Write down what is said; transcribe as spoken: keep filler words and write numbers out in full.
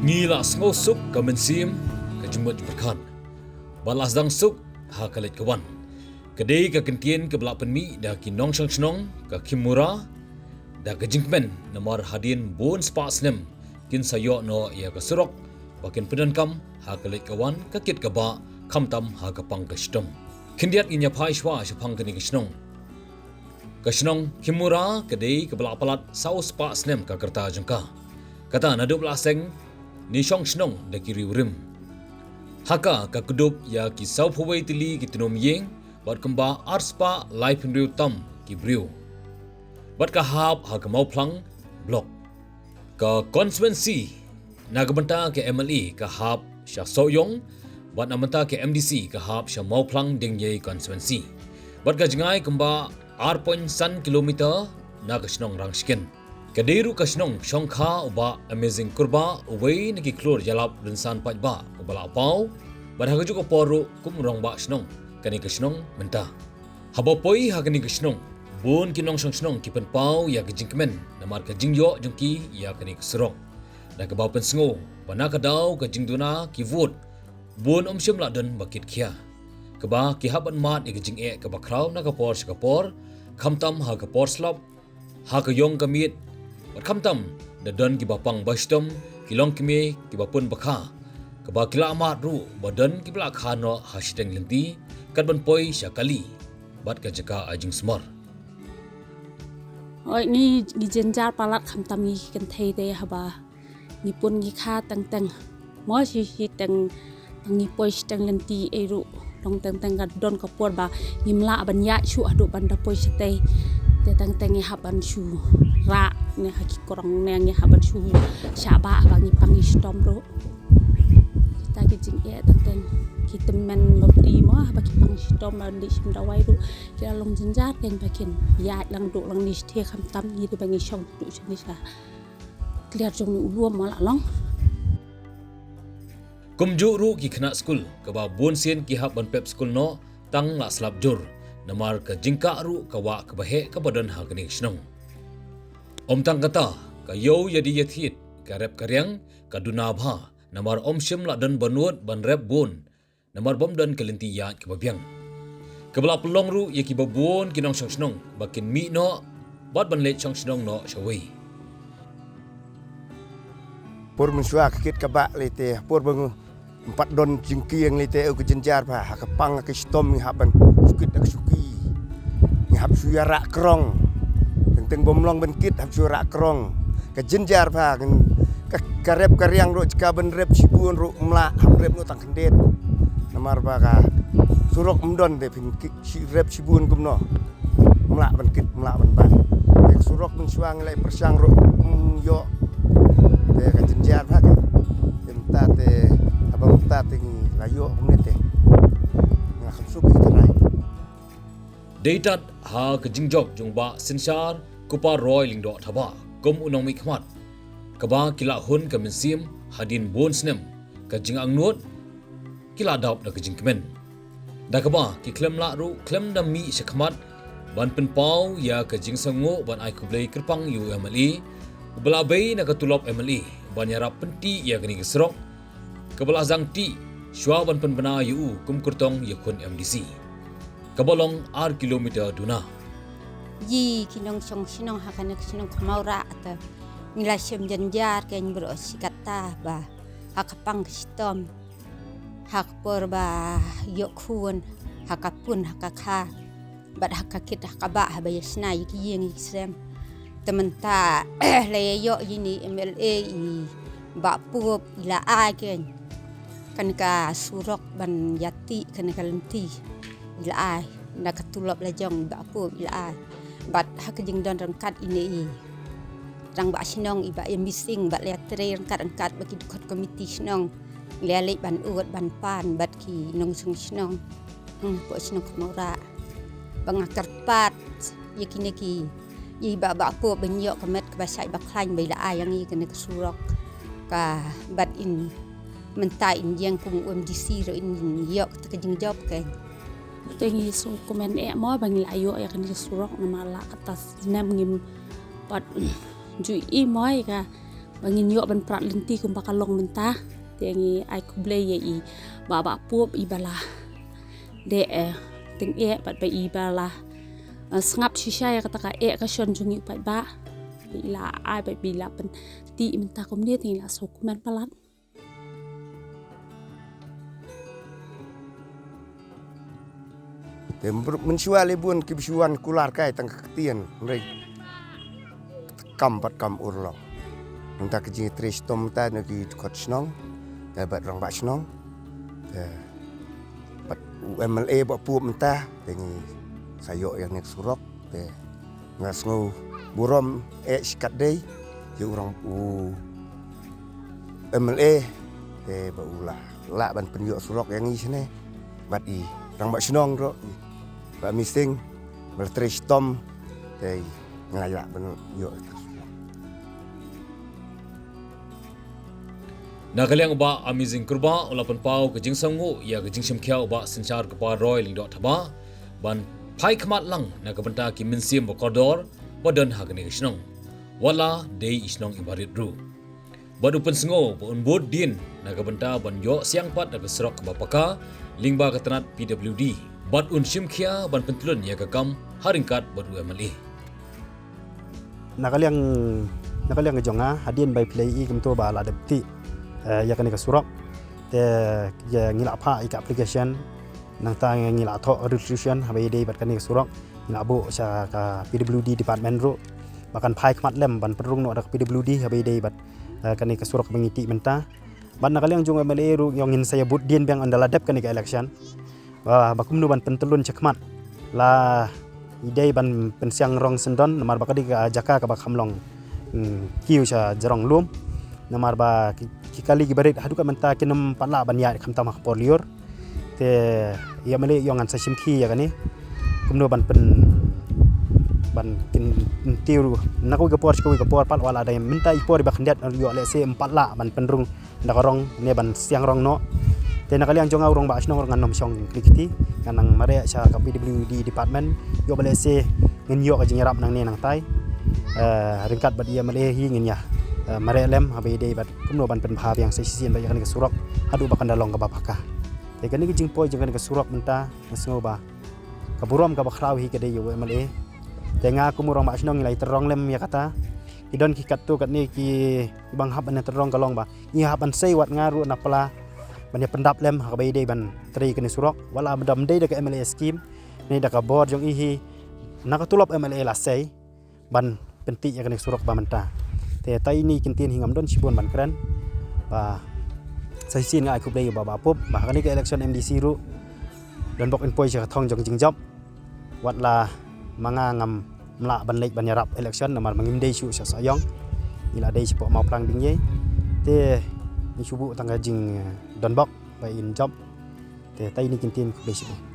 Ngi la sngewsuk ka mynsiem, ka jingmut jingpyrkhat, ba la sdang suk ha ka leit ka wan. Ka dei ka kyntien kaba la pynmih da ki nongshong shnong ka Kimura, da ka jingkmen namar hadien bun spah snem kin sa ïoh noh ïa ka surok ba kin pyndonkam ha ka leit ka wan, ka kit ka bah, khamtam ha ka pang ka shitom. Khyndiat ngin ïa phai shuwa shaphang kane ka shnong. Ka shnong Kimura ka dei kaba la palat saw spah snem ka rta jong ka. Kata naduh ba la seng ne shong shnong da ki riew rim. Ha ka ka kdup ïa ki sawphew wei tylli ki tnum ïing bad kumba arspah laiphew hynriew tam ki briew. Bad ka hap ha ka Mawphlang Block. Ka constituency na ka bynta ka M L A ka hap sha Sohiong, bad na bynta ka M D C ka hap sha Mawphlang Diengiei constituency. Bad ka jngai kumba ar point san kilometer na ka shnong Rangshken. Ka dei ruh ka shnong shongkha u Bah Amazing Kurbah, uwei na ki khlur ïalap rynsan paidbah uba la paw, bad ha kajuh ka por ruh kum u rangbah shnong kane ka shnong mynta. Haba poi ha kane ka shnong, bun ki nongshong shnong ki pynpaw ïa ka jingkmen namar ka jingïoh jong ki ïa kane ka surok. Da kaba pynsngew ba na ka daw ka jingduna ki vote, bun ym shym la don ba kit khia. Kaba ki hap ban mad ïa ka jingeh kaba khraw na ka por sha ka por, khamtam ha ka por slap, ha ka ïong ka miet, bad khamtam da don kiba pang ba shitom, ki longkmie kiba pun ba kha, kaba ki la mad ruh ba don kiba la kha noh ha shiteng lynti, kat ban poi sha kali bad ka jaka ai jingsumar. Oi, ngi, ngi jynjar palat, khamtam ngi kynthei te haba ngi pun ngi kha teng teng. Mo shi shiteng, tang ngi poi shiteng lynti ei ruh long teng teng, ka don ka por ba ngim lah ban ïaid shuh haduh ban da poi shatei. Te teng teng ngi hap ban shu rah ne ha ki krong ne ngi hap ban shu shah bah ba ngi pang ngi shitom ruh. Kita ki jingeh teng teng, ki tymmen bapli mo haba ki pang shitom ban dih shim dawai ruh. Ki la long jynjar keiñ ba kin ïaid lang duh lang ni shatei, khamtam ngi ruh ba ngi shong duh shane sha kliar jong ni u lum mo la long. Kumjuh ruh ki khynnah skul, kaba bun sien ki hap ban pep skul noh tang la slap jur, namar ka jingkah ruh ka wah kaba heh kaba don ha kane ka shnong. Ym tang kata, ka ïew ïa die ïa thied, ka rep ka riang, ka duna bha, namar ym shym la don ba nud ban rep bun, namar bym don ka lynti ïaid kaba biang. Kaba la pynlong ruh ïa kiba bun ki nongshong shnong ba kin mih noh bad ban leit shong shnong noh shawei. Por mynshuwa ka kit ka bah lei te, por ba ngu ym pat don jingkieng lei te, u ka jynjar bha, ha ka pang ha ka shitom ngi hap ban shu kit da ka shuki. Ngi hap shu ïa rah krong. Teng teng bym long ban kit, hap shu rah krong. Ka jynjar bha, ngan, ka, ka rep ka riang ruh, ka ban rep shibun ruh ym lah, hap rep noh tang khyndiat. Namar ba ka surok ym don te phin kit shi rep shibun kumno. Ym lah ban kit, ym lah ban ban. Te ka surok mynshuwa ngi la pyrshang ruh ym ïoh. Te ka jynjar bha ka. Te mynta te, haba mynta te ngi la ïoh kumne te, nga kham suk ïa ka rai. Dei tad ha ka jingjop jong Bah Synshar Kupar Roy Lyngdoh Thabah kum u nongmihkhmat, kaba ki la hun ka mynsiem hadien bun snem, ka jingangnud ki la dap da ka jingkmen. Da kaba ki khlem lah ruh khlem da mih shakhmat ban pynpaw ïa ka jingsngewnguh ban ai khublei kyrpang ïa u M L A uba la bei na ka tulop M L A ban ïarap pynti ïa kane ka surok, kaba la sdang tih shuwa ban pynbna ïa u kum kyrtong ïakhun M D C, kaba long ar kilometer duna. Ïa ki nongshong shnong ha kane ka shnong Khmawrah te, ngi la shem jynjar keiñ baroh shi katta ba ha ka pang ka shitom, ha ka por ba ïoh khun, ha ka pun, ha ka kha, bad ha ka kit ha ka bah, haba ïa shna ïa ki ïing ïa ki sem. Te mynta la ïa ïoh ïa ine i M L A, i Bah Pup i la ai keiñ kane ka surok ban ïa tih kane ka lynti, i la ai na ka tulop la jong i Bah Pup i la ai. Bad ha ka jingdon ryngkat ine i rangbah shnong, i Bah Ïa Missing, bad la ïa trei ryngkat ryngkat bad ki dkhot komiti shnong, la ïa leit ban ud ban pan bad ki nongshong shnong, hmm, hapoh shnong Khmawrah. Ba nga kyrpad ïa kine ki, ïa i Bah, Bah Pup ban ïoh ka met kaba shait ba khlaiñ ba i la ai ïa ngi kane ka surok. Ka bad in mynta in ïeng kum u M D C ruh in ïoh kata ka jingjop keiñ. Te ngi sngewkmen eh mo ba ngi la ïoh ïa kane ka surok, namar la katta snem ngim pat ju i mo ïa ka ba ngin ïoh ban prat lynti kumba ka long mynta. Te ngi ai khublei ïa i Bah Bah Pup, i ba la dei, eh, teng eh bad ba i ba la, eh, sngap shisha ïa kata ka eh ka shon jong i paidbah. Ba i la ai bad ba i la pyntih mynta kumne, te ngi la sngewkmen palat. Te mynshuwa lei bun ki ba shu wan kular kai tang ka ktien, hynrei kam pat kam urlong. Nangta ka jingtrei shitom mynta na ki dkhot shnong, te bad rangbah shnong, te bad u M L A Bah Pup mynta, te ngi sa ïoh ïa kane ka surok, te nga sngew burom eh shikatdei ïa u rang u M L A, te ba u la lah ban pynïoh surok ïa ngi shane. Bad i rangbah shnong ruh, i Bah Mising, ba la trei shitom, te nga lah ban ïoh. Na ka liang u Bah Amazing Kurbah u la pynpaw ka jingsngewnguh ïa ka jingshimkhia u Bah Synshar Kpa Roy Lyngdoh Thabah ban phai khmat lang na ka bynta ki mynsiem ba kordor ba don ha kane ka shnong, wat la dei i shnong i ba rit ruh. Bad u pynsngew ba un bud dien na ka bynta ban ïoh siang pat da ka surok kaba paka lyngba ka tnat P W D, bad un shimkhia ban pyntlun ïa ka kam ha ryngkat bad u M L A. Na ka liang, na ka liang ka jong nga, hadien ba i phi la ïohi kumto ba la dep tih, eh, ïa kane ka surok, te ïa ngi la phah ïa ka application, nangta ngi la thoh resolution haba ïadei bad kane ka surok. Ngi la buh sha ka P W D department ruh ba kan phai khmat lem ban pynrung noh da ka P W D haba ïadei bad, eh, kane ka surok ba ngi tih mynta. Bad na ka liang jong u M L A ruh, ïa ngin sa ïa bud dien biang ynda la dep kane ka election, ba, ba kumno ban pyntlun shakhmat. La i dei ban pynsiang rong syndon, namar ba ka dei ka jaka kaba kham long, mm, kiew sha jrong lum. Namar ba ki, ki kali ki barit haduh ka mynta kin ym pat lah ban ïaid khamtam ha ka por lyiur. Te ïa ma leh ïong ngan sa shim khie ïa kane. Kumno ban pyn, ban kin, kin tiew ruh na kawei ka por sha kawei ka por, pat wat la dei mynta i por iba khyndiat ïoh lehse ym pat lah ban pynrung da ka rong ne ban siang rong noh. Te na ka liang jong nga u rangbah shnong ruh ngan ym shong kli kti, ngan nang mareh sha ka P W D department, ïoh ba lehse ngin ïoh ka jingïarap nangne nangtai. Eh, ryngkat bad i M L A hi ngin ïa, eh, mareh lem haba ïadei bad kumno ban pynbha biang sa shisien bad ïa kane ka surok haduh ba kan da long kaba paka. Te kane ka jingpoi jong kane ka surok mynta nga sngew ba ka burom kaba khraw hi ka dei ïa u M L A. Te nga kum u rangbah shnong ngi la ïa tyrrong lem ïa kata. Ki don ki katto katne ki, kiba nga hap ban ïa tyrrong ka long ba ngi hap ban sei wat nga ruh na pla ban ïa pyndap lem ha kaba ïadei ban trei kane surok. Wat la ba dam dei da ka M L A scheme ne da ka bor jong i hi, na ka tulop M L A la sei ban pyntih ïa kane ka surok ba mynta. Te tai ine i kyntien hi ngam don shibun ban kren. Ba sa shisien nga ai khublei ïa u Bah Bah Pup ba ha kane ka election M D C ruh don bok in poi sha ka thong jong ka jingjop. Wat la ma nga ngam lah ban leit ban ïarap election namar ma ngim dei shuh sha Sohiong, ngi la dei shapoh Mawphlang Diengïei. Te ngi shu buh tang ka jing, eh, don bok ba in jop. Te tai ine i kyntien, khublei shibun.